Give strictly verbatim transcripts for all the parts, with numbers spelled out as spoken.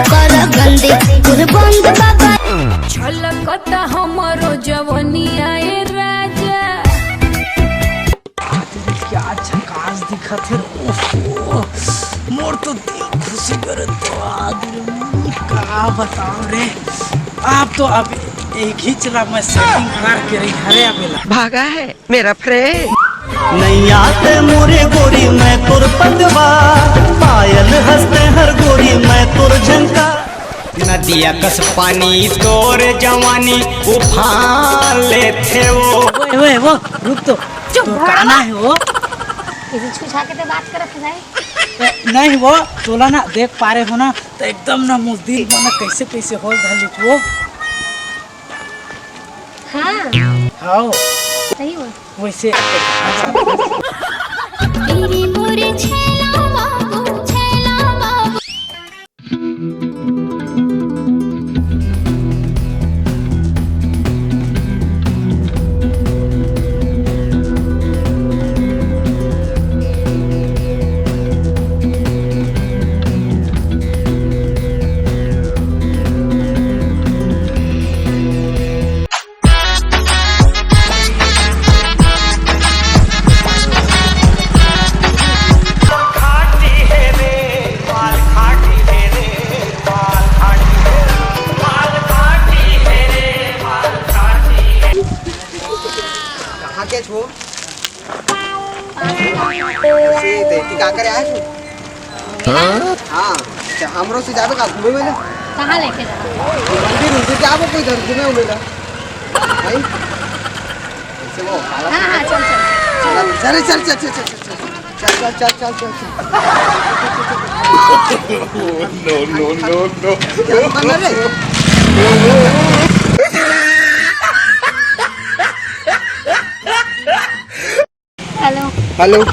कर गंदी कुल बंद बाबा। छलकता हमरो जवनिया ए राजा। तेरे क्या झकास दिखत हे। ओहो, मोर तो दिल खुशी करे तो आग रे, का बताओ रे। आप तो अब एक ही चला मैं सेटिंग करके रही हरे अबेला। भागा है मेरा फ्रेंड। नैया ते मोरे गोरी मैं तोर पतवा, पायल हंसते हर गोरी मैं तोर झंका। नदिया कस पानी तोर जवानी उफान लेथे वो। ओए, ओए, वो, रुक तो। चुप, तोर का ना हे वो? किसी छुछा के ते बात करत हे भाई? ए, नहीं वो, तोला ना देख पारे हो ना, तो एकदम ना मुंह दिल मन कैसे कैसे हो धर ली वो। हाँ। हाँ। सही हो। वैसे। तेरी मोरे छैला बाबू, छैला बाबू। कहाँ के छो? से ते, ती का करे आए छो? हाँ? हाँ, अच्छा, हमरो से जाबे का घूमे वाले? कहाँ लेके जाबे? मंदिर उंदिर जाबो कोई इधर घूमे उमे ला। भाई? ऐसे वो, काला हाँ, हाँ, चल, चल। चल, चल, चल। चल, चल, चल, चल, चल। No, no, no, no। क्या बना रे? हेलो। हेलो।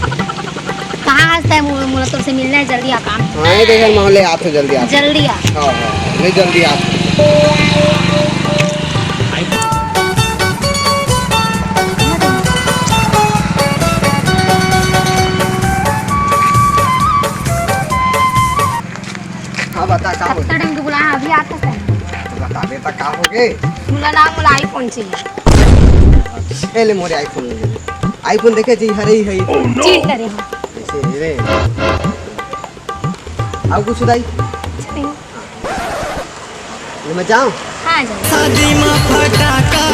कहाँ हस तैं? मो-, मोला तोर से मिलना हे, जल्दी आ काम। हाँ, ये देख, मैं ले आत हूँ, जल्दी आत हूँ। जल्दी आ। हाँ, हाँ, मैं जल्दी आत हूँ। हाँ, बता, का हो? कत्ता टाइम के बुलाया, अभी आत हस तैं। तो बता देता, का हो गे? मोला ना, मोला iPhone चाहिए। ए ले मोरे iPhone ले ले। iPhone देखे जी, हरे ही है। चीट करे हो। ऐसे रे। अउ कुछ दाई? कुछ नहीं। ले मैं जाऊँ? हाँ, जाओ। शादी मा फटाका,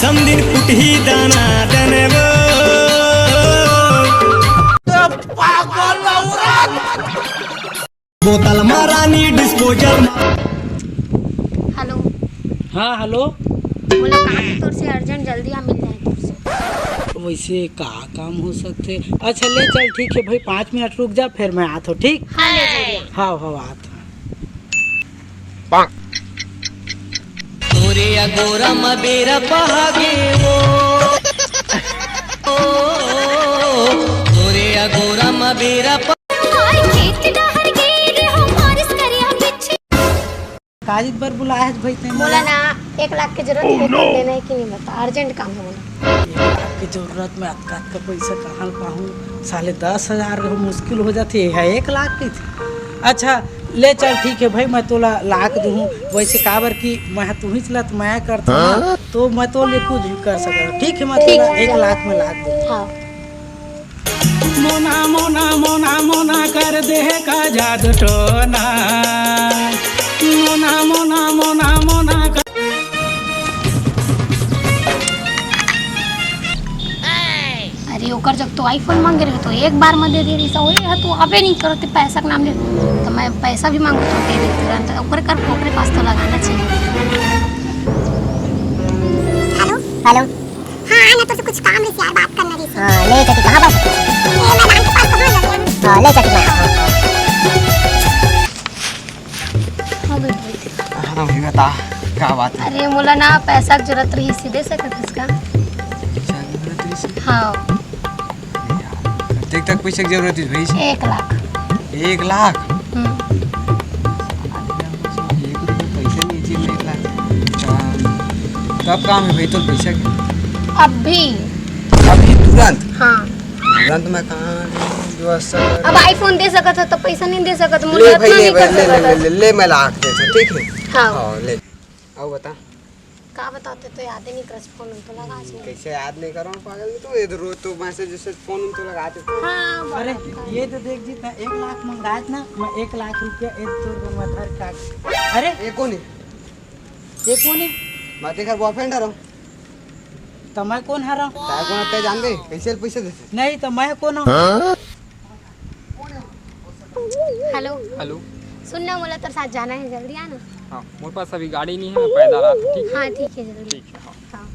समदिन फुटही दाना दन वो। बोतल मा रानी disposal मा। हेलो। हाँ, हेलो। मोला काम हे तोर से urgent, जल्दी आ, मिलना हे तोर से। वैसे का काम हो सकथे? अच्छा, ले चल, ठीक हे भाई, पाँच मिनट रुक जा, फिर मैं आत हूँ, ठीक? हाँ, ले जल्दी आ। हाँ, हाँ, आत हूँ। तोरे अगोरा म बेरा पहागे वो। ओ, तोरे अगोरा म बेरा प- काजी बर बुलाए हस भाई तैं मोला? ना, एक लाख के जरूरत हे, देना हे कि नहीं बता, urgent काम हे मोला। एक लाख के जरूरत में अतका, अतका पैसा कहाँ ले पाहूँ? साले दस हजार हो, मुश्किल हो जाथे, ये हे एक लाख के। अच्छा, ले चल, ठीक हे भाई, मैं तोला लाख दूहूँ। वैसे काबर कि मैं तुही चलत मैं करथों ना, तो मैं तोले कुछ भी कर सकत हूँ। ठीक हे, मैं ठीक तोला हे। एक लाख में लाख दूहूँ। हाँ। मोना, मोना, मोना, मोना कर दे का जादू टोना। मोना, मोना, मोना, मोना कर अरे, ओकर जब तो iPhone मांगे रहे, तो एक बार में दे दे रही, ओए, हा, तू अबे नहीं करो, ते पैसा के नाम ले, तो मैं पैसा भी मांगू तो दे दे तुरंत। ओकर कर, ओकरे पास तो लगाना चाहिए। Hello, hello. हाँ, ना तो कुछ काम रही यार, बात करना रही। हाँ, ले चल, कहाँ बस? ए, मैदान के पास तो हाँ, लग गया। हाँ, ले चल, मैं। हाँ, भाई, भाई। हाँ, भाई, बता, का बात हे? अरे, मोला ना पैसा के जरूरत रही, सीधे से कथस का? पैसा के जरूरत रही से? हाँ। यार, कतेक तक पैसा के जरूरत हे भाई? एक लाख। एक लाख? हम्म। एक रुपया पैसा नहीं चाहिए, एक लाख। कब काम हे भाई तोर पैसा के? अभी। अभी तुरंत? हाँ। तुरंत मैं कहाँ अब iPhone दे सकत हो तो पैसा नहीं दे सकत, ले भाई, ले भाई, ले, ले, ले, ले, मैं ला के देता हूँ, ठीक है? हाँ। हाँ, ले। अब बता। का बताते, तो याद ही नहीं करस, फोन तो लगा आज। कैसे याद नहीं करो पागल, तो ये रोज तो मैसेज से फोन तो लगाते। हाँ, अरे, ये तो देख जी, तैं एक लाख मंगात ना, मैं एक लाख रुपया एक तोर बनवा धर का। अरे, ये कौन है? ये कौन है? मैं तेकर बॉयफ्रेंड हरव। तो मैं कौन हरव? तैं कौन हस, तैं जानबे? कैसे पैसे देते? नहीं, तो मैं कौन हूँ? हाँ? हेलो। हेलो। सुन ना, मोला तोर साथ जाना है, जल्दी आना। हाँ, मोर पास अभी गाड़ी नहीं है, मैं पैदल आता हूँ, ठीक है? हाँ, ठीक है, जल्दी। ठीक है, हाँ। हाँ।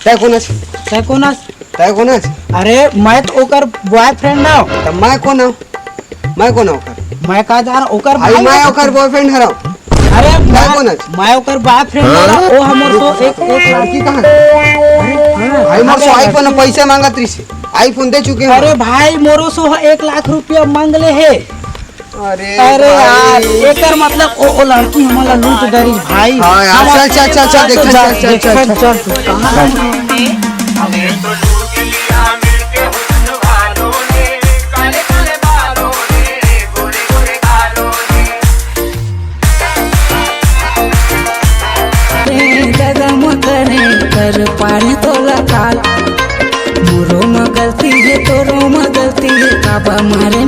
तैं कोन हस? तैं कोन हस? तैं कोन हस? अरे, मैं तो ओकर बॉयफ्रेंड हूँ। तो मैं कोन हूँ? मैं कोन हूँ ओकर? मैं का जान ओकर भाई, भाई मैं हूँ। ओकर बॉयफ्रेंड हरव। अरे, तैं मैं, कोन हस? मैं ओकर बॉयफ्रेंड हूँ। ओ हमर तो एक, एक लड़की कहाँ है? अरे, भाई, मोर से अरे, iPhone पैसे मांगत रहिस हे। iPhone दे चुके हैं। अरे भाई, मोरो से एक लाख रुपया मांग ले हे। अरे अरे भाई। यार, एकर मतलब ओ, ओ लड़की हमन ला लूट डरिस भाई। हाँ यार, हम चल, चल, चल, चल, तो देख, जा, चल, चल, देख, चल, चल, चल। चल, तू कहाँ है? रे दादा मोतरे कर पारी तोला काल, मोरो म गलती है, तोरो म गलती है, काबा मारे